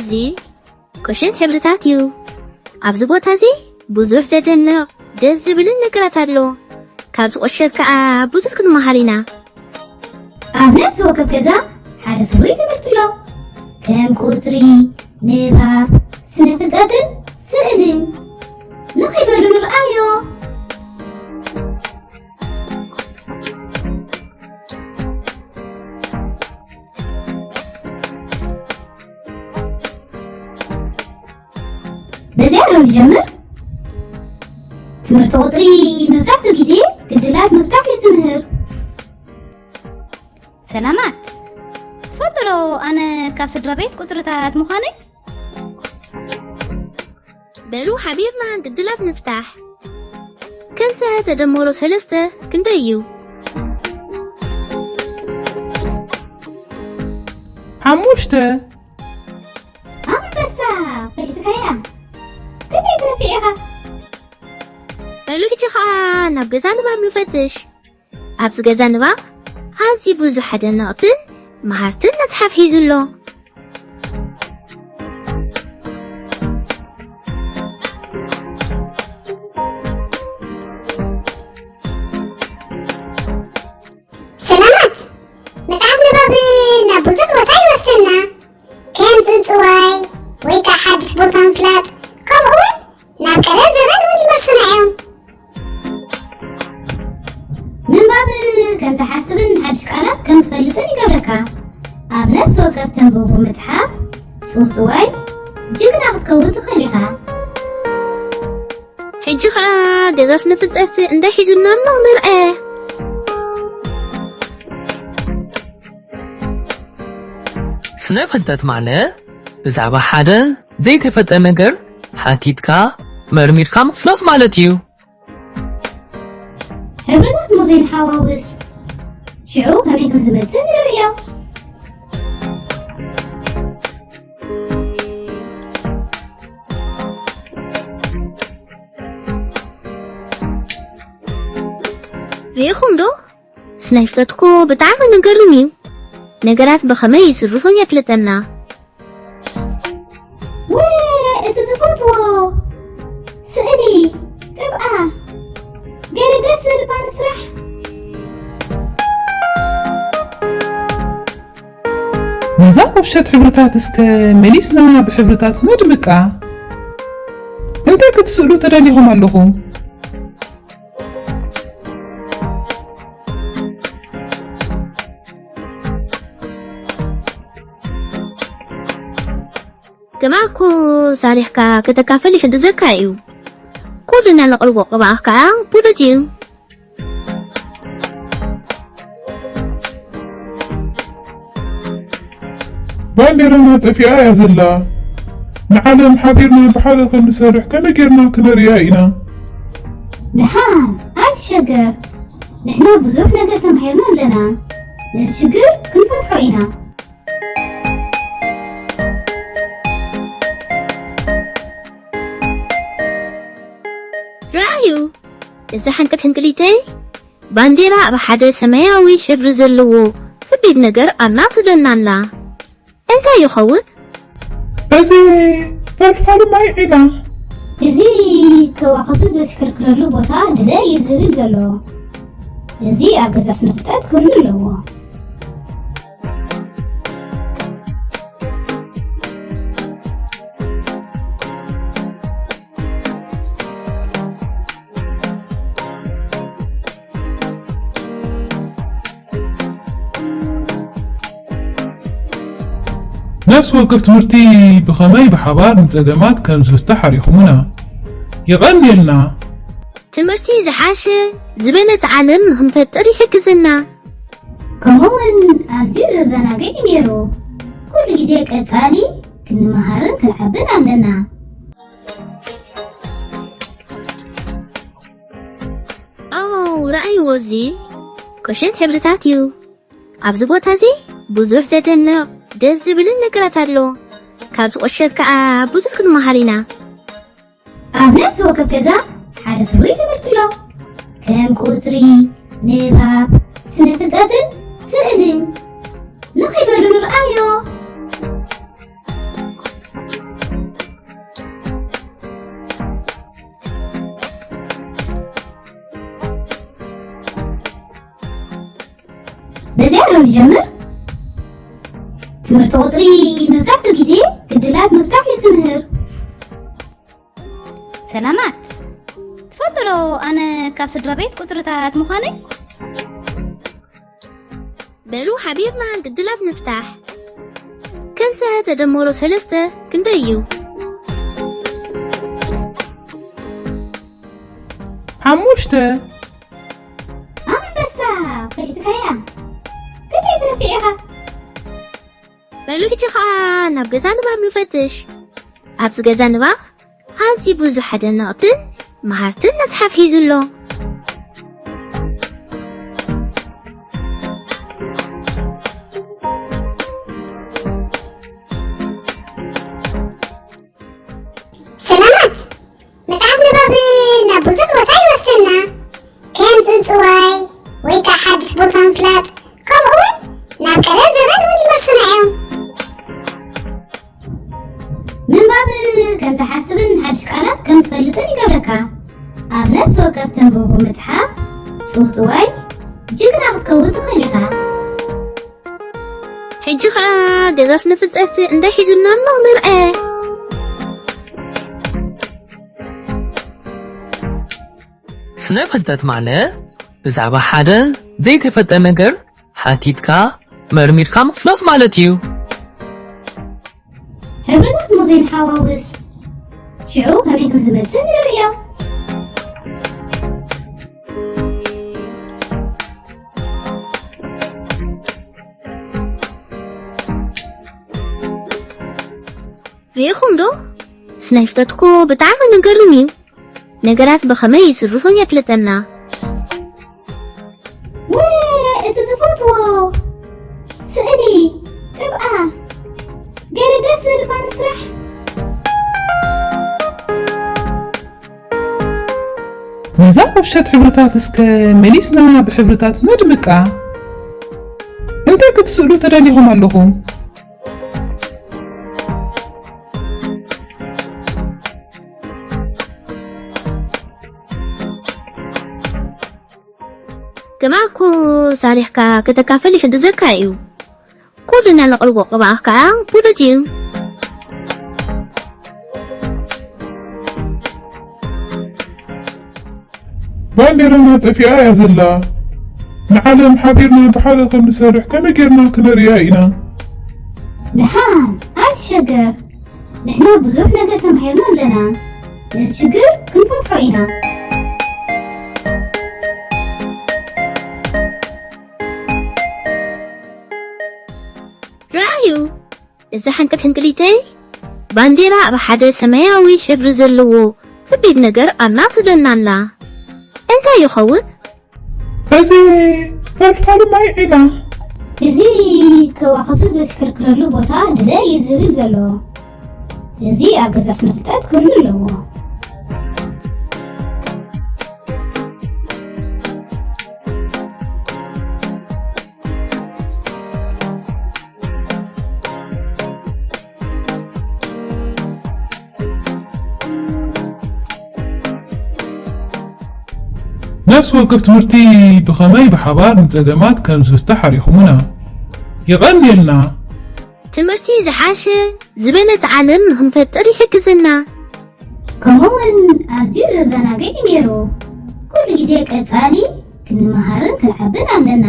እዚ ቆሸት ሕብርታት እዩ። ኣብዚ ቦታ እዚ ብዙሕ ዘደንቕ ደስ ዝብልን ነገራት ኣሎ። ካብዚ ቆሸት ከኣ ብዙሕ ክንመሃር ኢና። ኣብ ነፍሲ ወከፍ ገዛ ሓደ ፍሉይ ትምህርቲ ኣሎ። ከም ቁጽሪ፣ ንባብ፣ ስነ ፍልጠትን ስእልን። ንኺድ በሉ ንርኣዮ። በዚኣ ዶ ንጀምር? ትምህርቲ ቁጽሪ መብዛሕትኡ ግዜ ግድላት ምፍታሕ እዩ ዝምህር። ሰላማት፣ ትፈልጡ ዶ ኣነ ካብ ስድራ ቤት ቁጽርታት ምዃነይ? በሉ ሓቢርና ግድላት ንፍታሕ። ክልተ ተደመሮ ሰለስተ ክንደይ እዩ? ሓሙሽተ። ኣንበሳ፣ ፈሊጥካያ። ክንደይ ትነፍዕ ኢኻ? በሉ ሕጂ ኸኣ ናብ ገዛ ንባብ ንፈትሽ። ኣብዚ ገዛ ንባብ ኣዝዩ ብዙሕ ኣደነቕትን መሃርትን መጽሓፍ ሒዙ ኣሎ። ሰላማት፣ መጽሓፍ ንባብ ናብ ብዙሕ ቦታ ይወስደና። ከም ጽንጽዋይ ወይ ከኣ ሓድሽ ቦታ ምፍላጥ፣ ከምኡ እውን ናብ ቀደም ዘበን እውን ይመልሱና እዮም። ምንባብ ከም ትሓስብን ሓድሽ ቃላት ከም ትፈልጥን ይገብረካ። ኣብ ነፍሲ ወከፍ ተንብቦ መጽሓፍ ጽውጽዋይ ጅግና ክትከውን ትኽእል ኢኻ። ሕጂ ኸኣ ገዛ ስነ ፍልጠት እንታይ ሒዙልና ኣሎ ንርአ። ስነ ፍልጠት ማለት ብዛዕባ ሓደ ዘይተፈልጠ ነገር ሓቲትካ መርሚርካ ምፍላጥ ማለት እዩ። ሕብርታት ሙዚን ሓዋውስ ሽዑ ከመይ ከም ዝመጽእ ንርእዮ። ርኢኹም ዶ? ስነ ፍልጠት እኮ ብጣዕሚ ንገርም እዩ። ነገራት ብኸመይ ይስርሑን የፍልጠና። ወ እቲ ዝፈትዎ ስእሊ ቅብኣ ገለ ደስ ዝብል ባኒ ስራሕ። ነዛ ቁሸት ሕብርታት እስከ መሊስና ብሕብርታት ነድምቃ። እንታይ ክትስእሉ ተዳሊኹም ኣለኹም? ግብኣ እኮ ሳሊሕካ ከተካፍል ይሕግዘካ እዩ። ኩልና ነቕርቦ ግብኣ ከዓ ብሉጽ እዩ። ባንዴራና ጠፊኣ እያ ዘላ። ንዓለም ሓቢርና ብሓደ ከም ንሰርሕ ከመይ ጌርና ክነርእያ ኢና? ደሓን ኣይትሸገር፣ ንሕና ብዙሕ ነገር ተማሂርና ኣለና። ነዚ ሽግር ክንፈትሖ ኢና። ረኣዩ፣ እዛ ሕንቅል ሕንቅሊተይ ባንዴራ ኣብ ሓደ ሰማያዊ ሕብሪ ዘለዎ ከቢድ ነገር ኣላ ትብለና ኣላ። እንታይ ይኸውን? እዚ ፈልፋሊ ማይ ኢና። እዚ ከዋኽብቲ ዘሽክርክረሉ ቦታ ድለ እዩ ዝብል ዘሎ። እዚ ኣብ ገዛ ስነ ፍልጠት ክህሉ ኣለዎ። ነፍሲ ወከፍ ትምህርቲ ብኸመይ ብሓባር ንጸገማት ከም ዝፍታሕ ኣሪኹምና። የቐንየልና። ትምህርቲ ዝሓሸ ዝበለጸ ዓለም ንኽንፈጥር ይሕግዘና። ከምኡ እውን ኣዝዩ ዘዘናግዕ እዩ ነይሩ። ኩሉ ግዜ ቀጻሊ ክንመሃርን ክንዓብን ኣለና። ኣው ረኣይዎ፣ እዚ ቆሸት ሕብርታት እዩ። ኣብዚ ቦታ እዚ ብዙሕ ዘደንቕ ደስ ዝብልን ነገራት ኣሎ። ካብዚ ቆሸት ከኣ ብዙሕ ክንመሃር ኢና። ኣብ ነፍሲ ወከፍ ገዛ ሓደ ፍሉይ ትምህርቲ ኣሎ። ከም ቁጽሪ፣ ንባብ፣ ስነ ፍልጠትን ስእልን። ንኺድ በሉ ንርኣዮ። ንጀምር። ትምህርቲ ቁፅሪ መብዛሕትኡ ግዜ ግድላት ምፍታሕ እዩ ዝምህር። ሰላማት፣ ትፈልጡ ዶ ኣነ ካብ ስድራ ቤት ቁፅርታት ምዃነይ? በሉ ሓቢርና ግድላት ንፍታሕ። ክልተ ተደመሮ ሰለስተ ክንደይ እዩ? ሓሙሽተ። ኣንበሳ፣ ፈሊጥካያ። ክንደይ ትነፍዕ ኢኻ? በሉ ሕጂ ኸኣ ናብ ገዛ ንባብ ንፈትሽ። ኣብዚ ገዛ ንባብ ኣዝዩ ብዙሕ ኣደነቕትን መሃርትን መጽሓፍ ሒዙ ኣሎ። ሰላማት፣ መጽሓፍ ንባብ ናብ ብዙሕ ቦታ ይወስደና። ከም ጽንጽዋይ ወይ ከኣ ሓድሽ ቦታ ምፍላጥ፣ ከምኡውን ናብ ቀደም ዘመን እውን ይመልሱና እዮም። ምንባብ ከም ትሓስብን ሓድሽ ቃላት ከም ትፈልጥን ይገብረካ። ኣብ ነፍሲ ወከፍ ተንብቦ መጽሓፍ ጽውጽዋይ ጅግና ክትከውን ትኽእል ኢኻ። ሕጂ ኸኣ ገዛ ስነ ፍልጠት እንታይ ሒዙልና ኣሎ ንርአ። ስነ ፍልጠት ማለት ብዛዕባ ሓደ ዘይተፈልጠ ነገር ሓቲትካ መርሚርካ ምፍላጥ ማለት እዩ። ሕብርታት ሞ ዘይንሓዋውስ ሽዑ ከመይ ከም ዝመጽእ ንርእዮ። ርኢኹም ዶ? ስነ ፍልጠት እኮ ብጣዕሚ መገርም እዩ። ነገራት ብኸመይ ይስርሑን የፍልጠና። ወ እቲ ዝፈትዎ ስእሊ ቅብኣ ገለ ደስ ዝብል እባ ንስራሕ። ነዛ ቁሸት ሕብርታት እስከ መሊስና ብሕብርታት ነድምቃ። እንታይ ክትስእሉ ተዳሊኹም ኣለኹም? ግማኮ ሳሊሕካ ከተካፈል ይሕግዘካ እዩ። ኩልና ነቕርቦ ቅብኣ ከዓ ኩሉት እዩ። ባንዴራና ጠፊኣ እያ ዘላ። ንዓለም ሓቢርና ብሓደ ከም ንሰርሕ ከመይ ጌርና ክነርእያ ኢና? ደሓን ኣይትሸገር፣ ንሕና ብዙሕ ነገር ተማሂርና ኣለና። ነዚ ሽግር ክንፈትሖ ኢና። ረኣዩ፣ እዛ ሕንቅል ሕንቅሊተይ ባንዴራ ኣብ ሓደ ሰማያዊ ሕብሪ ዘለዎ ከቢድ ነገር ኣላ ትብለና ኣላ። እንታይ ይኸውን? እዚ ፈልፋሊ ማይ ኢና። እዚ ከዋኽብቲ ዘሽክርክረሉ ቦታ ድለ እዩ ዝብል ዘሎ። እዚ ኣብ ገዛ ስነ ፍልጠት ክህሉ ኣለዎ። ነፍሲ ወከፍ ትምህርቲ ብኸመይ ብሓባር ንጸገማት ከም ዝፍታሕ ኣሪኹምና። የቐንየልና። ትምህርቲ ዝሓሸ ዝበለጸ ዓለም ንኽንፈጥር ይሕግዘና። ከምኡውን ኣዝዩ ዘዘናግዕ እዩ ነይሩ። ኩሉ ግዜ ቀጻሊ ክንመሃርን ክንዓብን ኣለና።